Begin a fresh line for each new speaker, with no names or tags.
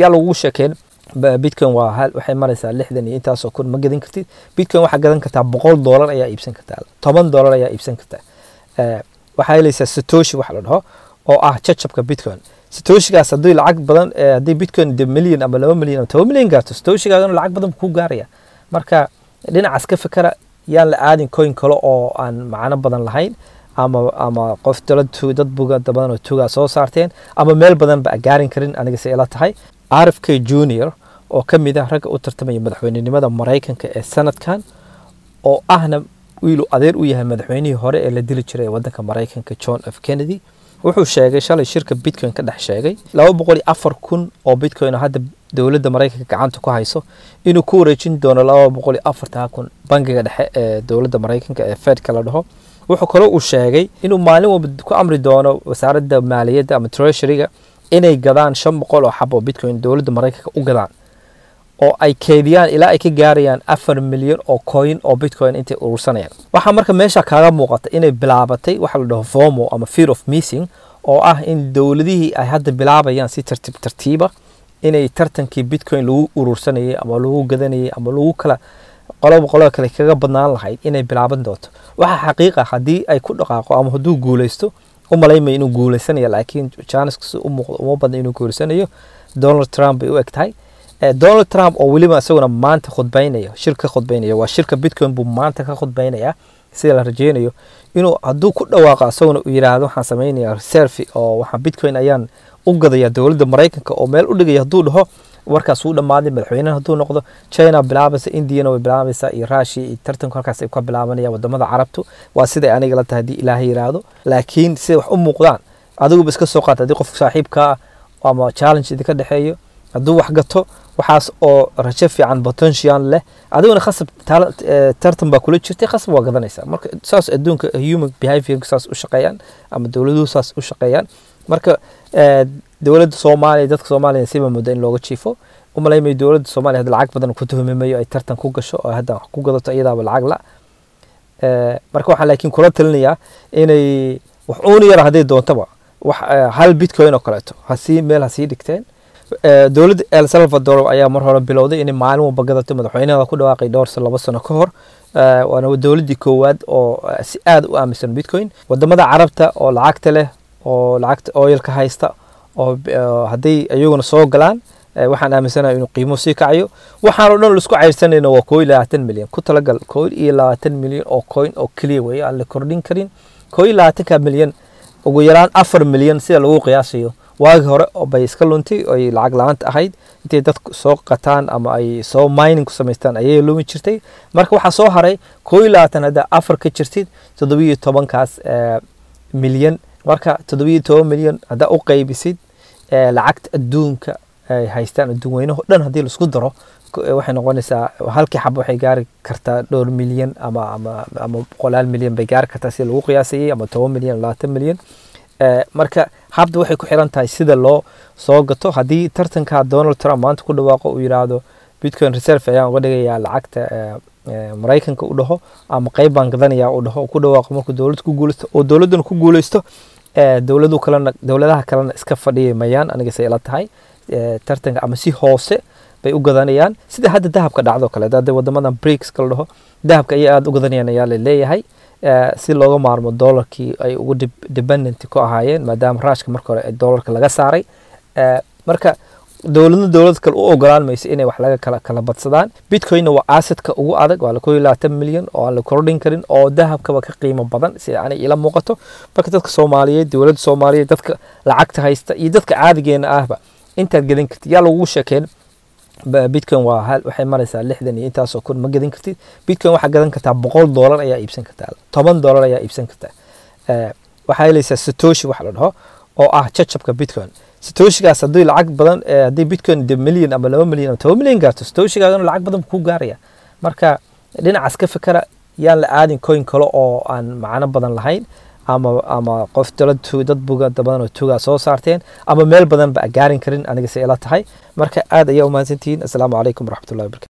Yaa lagugu sheekeen Bitcoin waa hal waxay maraysaa 60 iyo intaasoo kun, ma gadan kartid. Bitcoin waxaa gadan kartaa $100 ayaa iibsan kartaa, $10 ayaa iibsan kartaa. Waxaa helaysaa satoshi waxa la dhaho oo ah jajabka Bitcoin. Satoshigaas haddii lacag badan, haddii Bitcoin de milyan ama 2 milyan ama 10 milyan gaarto, satoshigaagana lacag badan ku gaaraya. Marka dhinacaas ka fikara, yaan la aadin coin kale oo aan macno badan lahayn ama qof dad dad buga badan oo tugaa soo saarteen ama meel badan ba gaarin karin, aniga se ila tahay. RFK Junior oo ka mid ah ragga u tartamaya madaxweynenimada Maraykanka ee sanadkan, oo ahna wiilu adeer u yahay madaxweynihii hore ee la dili jiray ee wadanka Maraykanka, John F Kennedy, wuxuu sheegay shalay shirka Bitcoin ka dhex sheegay 204,000 oo Bitcoin oo hadda dowladda Maraykanka gacanta ku hayso inuu ku wareejin doono 240,000 bangiga dhexe ee dowladda Maraykanka ee Fedka la dhaho. Wuxuu kaloo uu sheegay inuu maalin walba ku amri doono wasaaradda maaliyadda ama treasuryga inay gadaan 500 oo xabo oo Bitcoin dowladda Maraykanka u gadaan oo ay keydiyaan ilaa ay ka gaarayaan 4 milyan oo coin oo Bitcoin intay urursanayaan. Waxaa marka meesha kaaga muuqata inay bilaabatay waxa la dhaho FOMO ama fear of missing, oo ah in dowladihii ay hadda bilaabayaan si tartiib tartiiba inay tartankii Bitcoin lagu urursanayay ama lagu gadanayay ama lagu kala qoloba qolada kale kaga badnaan lahayd inay bilaaban doonto. Waxaa xaqiiqa haddii ay ku dhaqaaqo ama hadduu guuleysto, u malaymaya inuu guuleysanayo, laakiin chance u muuqdo uma badna inuu guuleysanayo. Donald Trump bay u eg tahay. Donald Trump oo weliba isaguna maanta khudbaynaya, shir ka khudbaynaya, waa shirka Bitcoin buu maanta ka khudbaynaya sida la rajeynayo, inuu hadduu ku dhawaaqo isaguna uu yidhaahdo waxaan sameynaya reserve oo waxaan Bitcoin ayaan u gadaya dowladda Maraykanka oo meel u dhigaya, hadduu dhaho warkaas wuu dhammaaday. Madaxweynaha hadduu noqdo, China bilaabaysa, Indiana way bilaabaysaa iyo Russia iyo tartanku halkaas ay ka bilaabanaya wadamada Carabtu. Waa siday aniga la tahay haddii Ilaahay yiraahdo. Laakiin siday wax u muuqdaan, adiguba iska soo qaata haddii qof saaxiibka ah ama challenge idinka dhexeeyo hadduu wax gato, waxaas oo rajo fiican potential leh, adiguna khasab tartan baa kula jirtay, khasab waa gadanaysaa. Marka saas adduunka human behavior saas u shaqeeyaan ama dowladuhu saas u shaqeeyaan. Marka dowladda Soomaaliya, dadka Soomaaliya siba muddo in looga jiifo umalaymayo. Dowladda Soomaaliya hadda lacag badan ku tuhmimayo ay tartan ku gasho oo hadda wax ku gadato, iyadaaba lacag la. Marka waxaan laakiin kula talinayaa inay wax uun yara hadday doontaba wax hal Bitcoin oo kaleeto hasii meel hasii dhigteen. Dowladda El Salvador ayaa mar hore bilowday inay maalin walba gadato. Madaxweynaha ku dhawaaqay dhowr sano, 2 sano ka hor. Waana dowladdii koowaad oo si aad u aaminsan Bitcoin. Wadamada Carabta oo lacagta leh oo lacagta oilka haysta oo hadday iyaguna soo galaan, waxaan aaminsanahay inuu qiimo sii kacayo. Waxaan oo dhan laisku cayrsanayna waa 21 milyan. Ku talagal 21 milyan oo coin oo keliya weeye aan la kordhin karin. 21-ka milyan ugu yaraan 4 milyan sida lagu qiyaasayo waagi hore oo bay iska luntay oy lacag la-aanta ahayd, intay dadku soo qataan ama ay soo mining ku samaystaan ayay lumi jirtay. Marka waxaa soo haray 21, hadda afar ka jirtid 17-kaas milyan. Marka 17 milyan haddaa u qaybisid lacagta adduunka ay haystaan adduun weynaho dhan haddii laisku daro, waxay noqonaysaa halkii xabo waxay gaari kartaa dhowr milyan ama boqolaal milyan bay gaari kartaa sida lagu qiyaasayay, ama 10 milyan, 20 milyan. Marka habda waxay ku xiran tahay sida loo soo gato. Haddii tartanka Donald Trump maanta ku dhawaaqo uu yidhaahdo Bitcoin reserve ayaan uga dhigayaa lacagta Maraykanka u dhaho ama qayb baan gadanayaa u dhaho, ku dhawaaqo markuu dowlad ku guuleysto oo dowladduna ku guuleysto, dowladu kalena, dowladaha kalena iska fadhiyi mayaan, aniga say ila tahay. Tartanka ama si hoose bay u gadanayaan sida hadda dahabka dhacdo kale. Hadda wadamadan BRICS kala dhaho dahabka ayay aada u gadanayaan ayaa la leeyahay, si looga maarmo dollarkii ay ugu dependent ku ahaayeen, maadaama Ruushka marka hore dollarka laga saaray. Marka dowladna dowlad kale u ogolaan mayso inay wax laga kala badsadaan. Bitcoinna waa assetka ugu adag, waa la 21 milyan oo aan la kordhin karin oo dahabkaba ka qiimo badan sida anay ila muuqato. Marka dadka Soomaaliyeed, dowladda Soomaaliyeed, dadka lacagta haysta iyo dadka caadigeena ahba, intaad gadan kartid, yaa lagugu sheekeen Bitcoin waa hal waxay maraysaa 60 iyo intaasoo kun, ma gadan kartid. Bitcoin waxaa gadan kartaa $100 ayaa iibsan kartaa, $10 ayaa iibsan kartaa. Waxaa helaysaa satoshi waxa la dhaho oo ah jajabka Bitcoin. Satoshigaas haddii lacag badan, haddii Bitcoin de milyan ama 2 milyan ama 10 milyan gaarto, satoshigaagana lacag badan ku gaaraya. Marka dhinacaas ka fikara, yaan la aadin coin kale oo aan macno badan lahayn ama qof dad dad buga badan oo tugaa soo saarteen ama meel badan ba gaarin karin, aniga say ila tahay. Marka aad ayaa umahadsantihiin. Assalaamu calaykum waraxmatullahi wabarakatu.